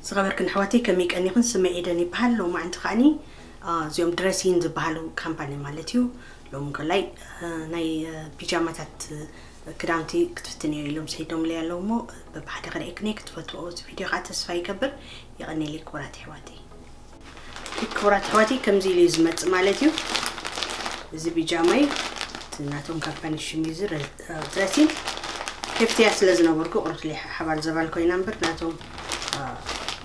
ዝኸበርክን ኣሕዋተይ ከመይ ቀኒኽን? ስመይ ኤደን ይበሃል። ሎማዕንቲ ከዓኒ፣ አ፣ እዚኦም ድረሲን ዝበሃሉ ካምፓኒ ማለት እዩ። ሎም ከላይ፣ አ፣ ናይ፣ አ፣ ቢጃማታት፣ አ፣ ክዳውንቲ ክትፍትን እየ ኢሎም ሰይዶምለይ ኣለዉ እሞ በብሓደ ከርእየክን እየ። ክትፈትዎ እዚ ቪድዮ ከዓ ተስፋ ይገብር። የቐንየለይ ክቡራት ኣሕዋተይ። ክቡራት ኣሕዋተይ ከምዚ ኢሉ እዩ ዝመጽእ ማለት እዩ። እዚ ቢጃማይ እቲ ናቶም ካምፓኒ ሽም እዩ እዚ ረ-፣ አ፣ ድረሲን። ክፍትያ ስለ ዝነበርኩ ቁርትለይ ሓባር ዘባል ኮይና እምበር ናቶም፣ አ፣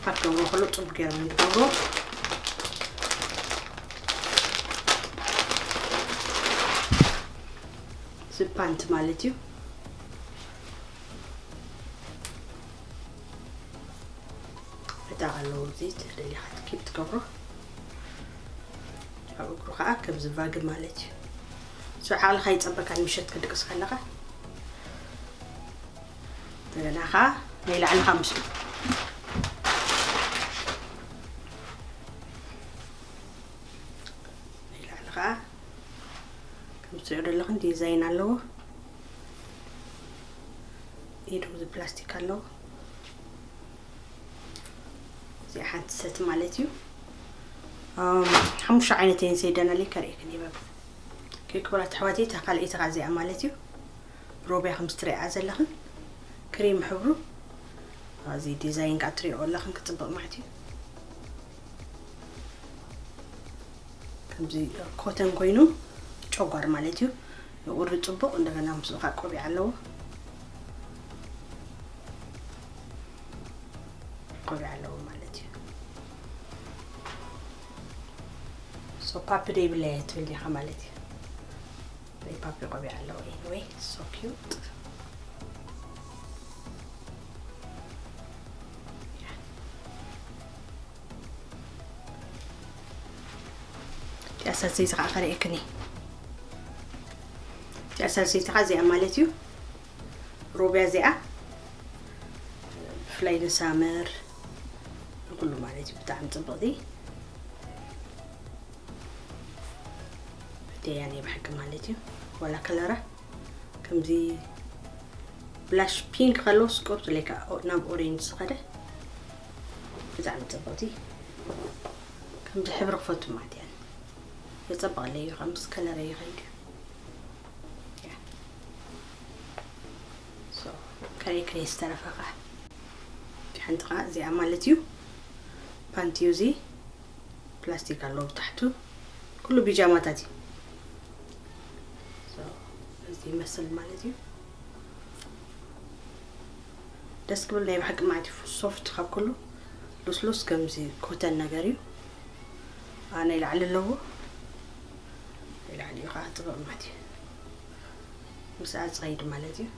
ፓክ ገብሮ ከሎ ጽቡቅ ገይሮም እዮም ዝገብሮ። እዚ ፓንት ማለት እዩ። ዕጣቕ ኣለዎ። እዚ ደሊኻ ትኪድ ትገብሮ። ኣብ እግሩ ከዓ ከምዚ ቫግ ማለት እዩ። So ዓቕልኻ ይጸበካ ንምሸት ክድቅስ ከለኻ። እንደገና ከዓ ናይ ላዕሊ ከዓ ምስሉ። ናይ ላዕሊ ከዓ ከም ትሪኦ ዘለኹም ዲዛይን ኣለዎ። ኢዱ እዚ ፕላስቲክ ኣለዎ። እዚኣ ሓንቲ ሰቲ ማለት እዩ። ኣም፣ ሓሙሽተ ዓይነት እየን ሰይደናለይ ከርእየክን እየ። በብ ክቡራት ኣሕዋተይ፣ እታ ካልኣይቲ ከዓ እዚኣ ማለት እዩ። ሮብያ ከም ትሪኣ ዘለኽን ክሪም ሕብሩ፣ እዚ ዲዛይን ከዓ ትሪኦ ኣለኽን ክጽብቕ ማለት እዩ። ከምዚ ኮተን ኮይኑ ጨጓር ማለት እዩ። ንቁሪ ጽቡቕ፣ እንደገና ምስኡ ከዓ ቆቢዕ ኣለዎ። ቆቢዕ ኣለዎ ማለት እዩ። So ፓፒ ደይብለይ ትብል ዲኻ ማለት እዩ። ናይ ፓፒ ቆቢዕ ኣለዎ። Anyway, so cute። እቲኣ ሳልሰይቲ ከዓ ከርእየክኒ። እቲኣ ሳልሰይቲ ከዓ እዚኣ ማለት እዩ። ሮብያ እዚኣ ብፍላይ ንሳመር ንኩሉ ማለት እዩ። ብጣዕሚ ጽብቕቲ። እቲኣ እያ ናይ ብሓቂ ማለት እዩ። ዋላ ከለራ ከምዚ ብላሽ ፒንክ ከለዎ ስቆርቱ ለካ ናብ ኦሬንጅ ዝኸደ ብጣዕሚ ጽብቕቲ። ከምዚ ሕብሪ ክፈቱ ማለት እያ። የጸብቐለይ እዩ፣ ከምዚ ከለረይ ይኸይድ እዩ። ያ። So፣ ከረይ ከረይ ዝተረፈ ኸዓ። ሓንቲ ኸዓ እዚኣ ማለት እዩ። ፓንቲ እዩ እዚ። ፕላስቲክ ኣለዎ ብታሕቱ። ኩሉ ቢጃማታት እዩ። So፣ እዚ ይመስል ማለት እዩ። ደስ ክብል ናይ ብሓቂ ማለት እዩ። ሶፍት ካብ ኩሉ ልስሉስ ከምዚ ኮተን ነገር እዩ። አ፣ ናይ ላዕሊ ኣለዎ። ናይ ላዕሊ እዩ ከዓ ጥበብ ማለት እዩ። ምስኣ ዝኸይድ ማለት እዩ።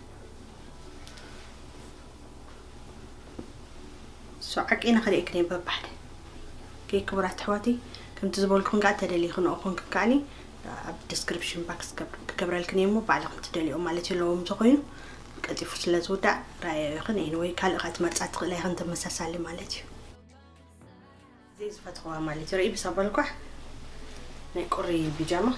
So ዓቂነ ከርእየክን እየ በብሓደ። ኦኬ፣ ክቡራት ኣሕዋተይ፣ ከምቲ ዝበልኩን ከዓ ተደሊኽን ኦኹን ከዓኒ ኣብ ዲስክሪፕሽን ባክስ ክገብ-፣ ክገብረልክን እየ እሞ ባዕልኽን ትደልዮ ማለት እዩ። ኣለዎም እንተኾይኑ ቀልጢፉ ስለ ዝውዳእ ረኣዮ ኢኽን። Anyway ካልእ ከዓ ትመርጻ ትኽእላ ኢኽን ተመሳሳሊ ማለት እዩ። እዚ ዝፈትኽዋ ማለት እዩ። ርኢ ብሳበልኳ ናይ ቁሪ ቢጃማ።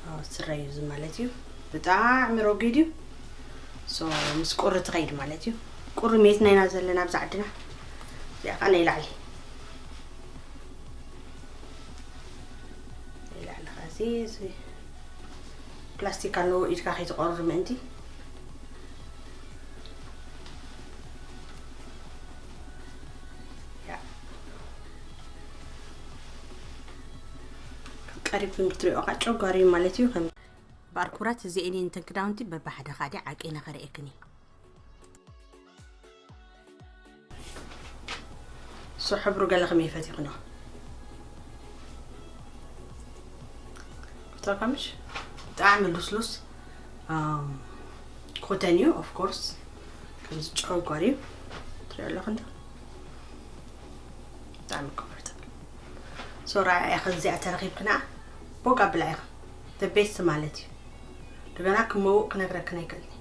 ኣዎ፣ ስረ እዩ እዚ ማለት እዩ። ብጣዕሚ ረጒድ እዩ። So ምስ ቁሪ ትኸይድ ማለት እዩ። ቁሪ ሜትና ኢና ዘለና ኣብዚ ዓድና። እዚኣ ከዓ ናይ ላዕሊ። ናይ ላዕሊ ከዓ እዚ፣ እዚ ፕላስቲክ ኣለዎ፣ ኢድካ ከይትቆርር ምእንቲ። ያ። ቀሪብኩም ክትሪኦ ከዓ ጨጓር እዩ ማለት እዩ። ከም ባርኩራት እዚኤን እየን እተን ክዳውንቲ በብሓደ ካዲ ዓቂነ ከርእየክን እየ። So ሕብሩ ገለ ከመይ ፈቲኽኖ? ክፍተካ ምሽ? ብጣዕሚ ልስሉስ፣ ኣም፣ ኮተን እዩ፣ of course። ከምዚ ጨጓር እዩ። ትሪኦ ኣለኹ እንዶ? ብጣዕሚ ኮምፎርታብል። So ረኣያ ኢኽን እዚኣ ተረኺብክና፣ ቦግ ኣብላ ኢኽን። The best ማለት እዩ። እንደገና ክመውእ ክነግረክን ኣይክእልን።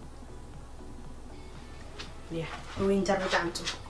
ያ፣ ዊንተር ብጣዕሚ ጽቡቕ።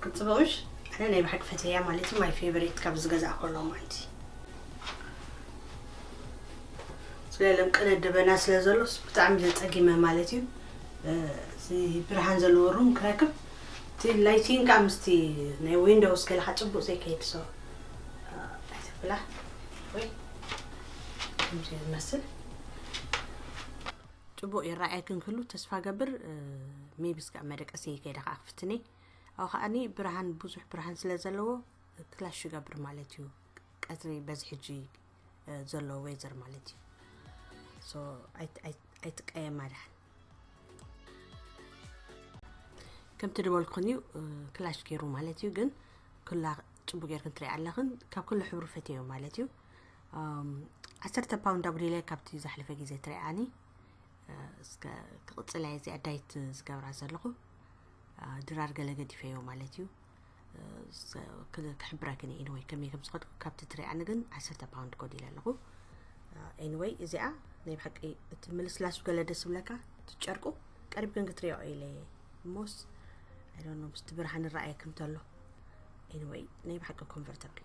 ክትፅበቕሽ ኣነ ናይ ብሓቂ ፈተያ ማለት እዩ። My favorite ካብ ዝገዛእ ከሎ ማንቲ ስለለም ቅነ ደበና ስለ ዘሎስ ብጣዕሚ ዘፀጊመ ማለት እዩ። እዚ ብርሃን ዘለዎ ሩም ክረክብ እቲ ላይቲን ከዓ ምስቲ ናይ ዊንዶውስ ገለካ ፅቡቅ ዘይከይድ ሰ ኣይተብላ ወይ ከምዚ ዝመስል ፅቡቅ ይረኣየክን ክህሉ ተስፋ ገብር። ሜቢ ስጋ መደቀሲ ከይዳ ከዓ ክፍትነይ ኣብ ከዓኒ ብርሃን ብዙሕ ብርሃን ስለ ዘለዎ ክላሽ ይገብር ማለት እዩ። ቀትሪ በዚ ሕጂ ዘሎ ዌዘር ማለት እዩ። ኣይትቀየማ ድሓን ከምቲ ድበልኩን እዩ። ክላሽ ገይሩ ማለት እዩ። ግን ኩላ ፅቡቅ ጌርክን ትሪኢ ኣለኽን ካብ ኩሉ ሕብሩ ፈትዮ ማለት እዩ። ዓሰርተ ፓውንድ ኣጉዲለ ካብቲ ዝሓለፈ ግዜ ትሪኣኒ። እስከ ክቕፅል እየ እዚኣ ዳይት ዝገብራ ዘለኹ። ድራር ገለ ገዲፈዮ ማለት እዩ። ክሕብረክን ኢንወይ ከመይ ከም ዝኸድኩ ካብቲ ትሪኣኒ ግን ዓሰርተ ፓውንድ ጎዲለ ኣለኹ። ኤንወይ እዚኣ ናይ ብሓቂ እቲ ምልስላሱ ገለ ደስ ዝብለካ እቲ ጨርቁ ቀሪብ ግን ክትሪኦ ኢለ እሞስ ኣይዶኖ ምስቲ ብርሃን ረኣየክም ተሎ። ኤንወይ ናይ ብሓቂ ኮንፈርተብል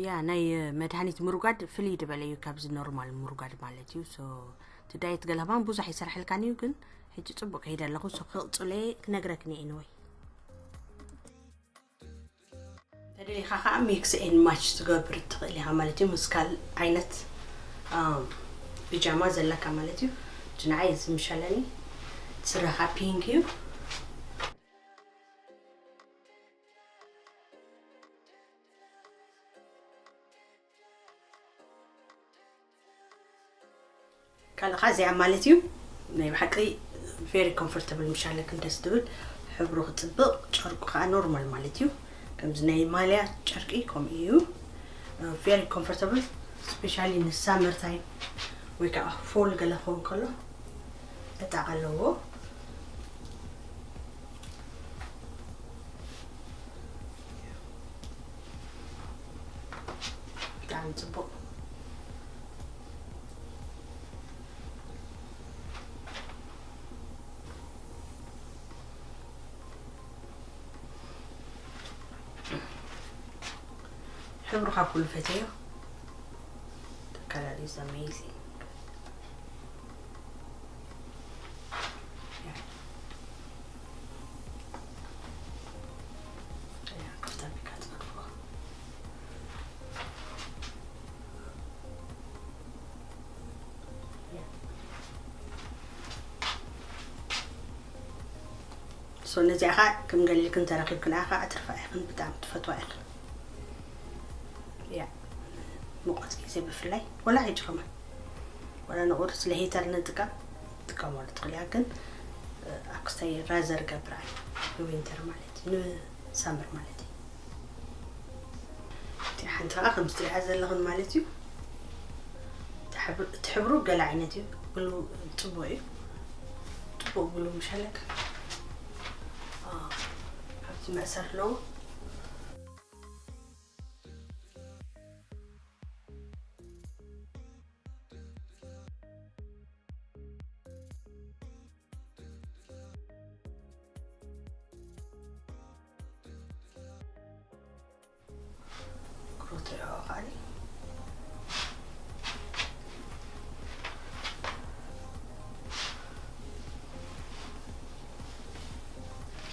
ያ ናይ መድሃኒት ምሩጋድ ፍልይ ዝበለ እዩ ካብዚ ኖርማል ምሩጋድ ማለት እዩ። ሶ እቲ ዳየት ገለባን ብዙሕ ይሰርሐልካን እዩ ግን ሕጂ ፅቡቅ ከይደ ኣለኹ። ሶ ክቕፅሎ እየ ክነግረክን እየ ኤንወይ ተደሊኻ ከዓ ሚክስ ኤን ማች ትገብር ትኽእል ኢኻ ማለት እዩ ምስ ካል ዓይነት ብጃማ ዘለካ ማለት እዩ። እቲ ንዓይ እዚ ምሻለኒ ስረኻ ፒንክ እዩ። ካልኻ እዚኣ ማለት እዩ ናይ ብሓቂ ቬሪ ኮምፎርተብል ምሻለክን ደስ ትብል ሕብሩ ክፅብቕ ጨርቁ ከዓ ኖርማል ማለት እዩ። ከምዚ ናይ ማልያ ጨርቂ ከምኡ እዩ። ቬሪ ኮምፎርተብል ስፔሻሊ ንሳመር ታይም ወይ ከዓ ፎል ገለ ክኸውን ከሎ ዕጣቕ ኣለዎ። ብጣዕሚ ፅቡቅ ሕብሩ ካብ ኩሉ ፈተዮ ተከላሊ ዘመይዚ ሶ ነዚኣ ኸዓ ከም ገሊልክን ተረኺብክን ኣኻ ኣትርፋ ኢኽን ብጣዕሚ ትፈትዋ ኢኽን ያ ሙቐት ግዜ ብፍላይ ወላ ሕጂ ኸማን ወላ ንቑር ስለ ሂተር ንጥቀም ጥቀመሉ ትኽእል እያ ግን ኣብ ክስታይ ራዘር ገብራ ንዊንተር ማለት እዩ ንሳምር ማለት እዩ እቲ ሓንቲ ከዓ ከም ዝትሪኣ ዘለኽን ማለት እዩ እቲ ሕብሩ ገለ ዓይነት እዩ ብሉ ፅቡቅ እዩ ፅቡቅ ብሉ ምሻለክ ካብቲ መእሰር ኣለዎ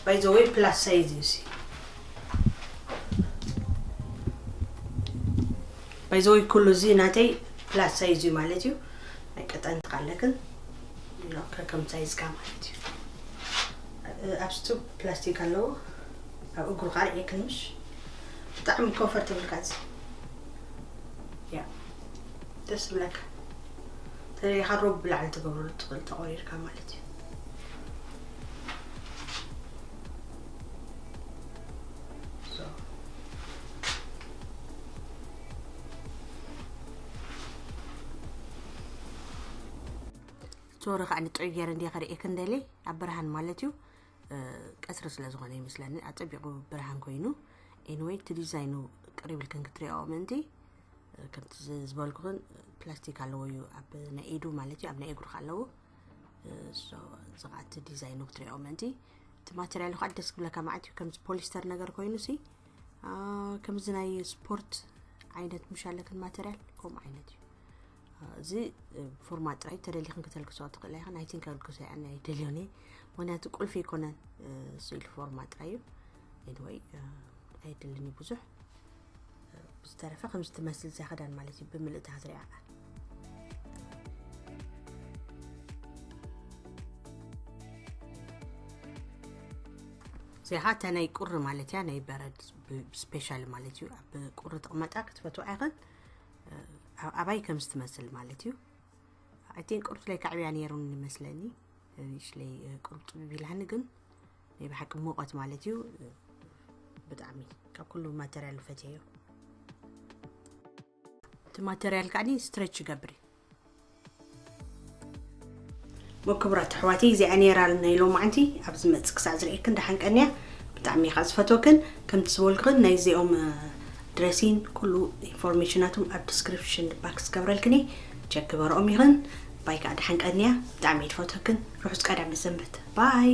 ባይዘወይ ፕላስ ሳይዝ እዩ ባይዘወይ ኩሉ እዚ ናተይ ፕላስ ሳይዝ እዩ ማለት እዩ ናይ ቀጠን ትካለክን ከከም ሳይዝካ ማለት እዩ ኣብ ስቱ ፕላስቲክ ኣለዎ ኣብ እግሩ ካልዕ ክንምሽ ብጣዕሚ ኮንፈርተብል ካዚ ያ ደስ ብለካ ተለካ ሮብ ብላዕሊ ትገብረሉ ትኽእል ተቆሪርካ ማለት እዩ ሶሪ ከዓ ንጥዑይ ገይረ እንዲየ ከርእየክን ደልየ ኣብ ብርሃን ማለት እዩ ቀስሪ ስለ ዝኾነ ይመስለኒ ኣፀቢቑ ብርሃን ኮይኑ ኤንወይ እቲ ዲዛይኑ ቅሪብ ኢልክን ክትሪኦ ምእንቲ ከምቲ ዝበልኩኽን ፕላስቲክ ኣለዎ እዩ ኣብ ናይ ኢዱ ማለት እዩ ኣብ ናይ እግሩ ኣለዎ እዚ ከዓ እቲ ዲዛይኑ ክትሪኦ ምእንቲ እቲ ማተርያል ከዓ ደስ ክብለካ ማለት እዩ። ከምዚ ፖሊስተር ነገር ኮይኑ ሲ ከምዚ ናይ ስፖርት ዓይነት ምሻለክን ማተርያል ከምኡ ዓይነት እዩ። እዚ ፎርማ ጥራይ ተደሊኽን ክተልግሶ ትኽእላ ኢኻ። ናይ ቲንክ ከልግሶ እያ ናይ ደልዮኒ ምክንያቱ ቁልፊ ኣይኮነን ስኢል ፎርማ ጥራይ እዩ። ኤንወይ ኣይድልን እዩ ብዙሕ። ብዝተረፈ ከምዚ ትመስል እዚኣ ክዳን ማለት እዩ ብምልእታ ክትሪኣ። እዚኣ እታ ናይ ቁሪ ማለት እያ ናይ በረድ ስፔሻል ማለት እዩ። ኣብ ቁሪ ትቕመጣ ክትፈትዋ ኢኽን። ኣባይ ከምዚ ትመስል ማለት እዩ። ኣይቲን ቁርት ላይ ካዕብያ ነይሩን ይመስለኒ። ሽለይ ቁርብ ጥብብ ኢላኒ ግን ናይ ብሓቂ ሙቐት ማለት እዩ። ብጣዕሚ ካብ ኩሉ ማተርያል ፈትየዮ። እቲ ማተርያል ከዓኒ ስትሬች ይገብር እዩ። መክቡራት ኣሕዋተይ እዚኣ ነይራ ናይ ሎማዓንቲ። ኣብ ዝመፅእ ክሳዕ ዝርእየክን ደሓን ቀንያ። ብጣዕሚ እየ ከዓ ዝፈትወክን ከምቲ ዝበልክን ናይ እዚኦም ድረሲን ኩሉ ኢንፎርሜሽናቶም ኣብ ዲስክሪፕሽን ባክስ ገብረልክኒ። ቸክ ግበረኦም ኢኽን። ባይ ከዓ ደሓን ቀንያ። ብጣዕሚ እየ ዝፈትወክን። ርሑስ ቀዳመ ሰንበት። ባይ።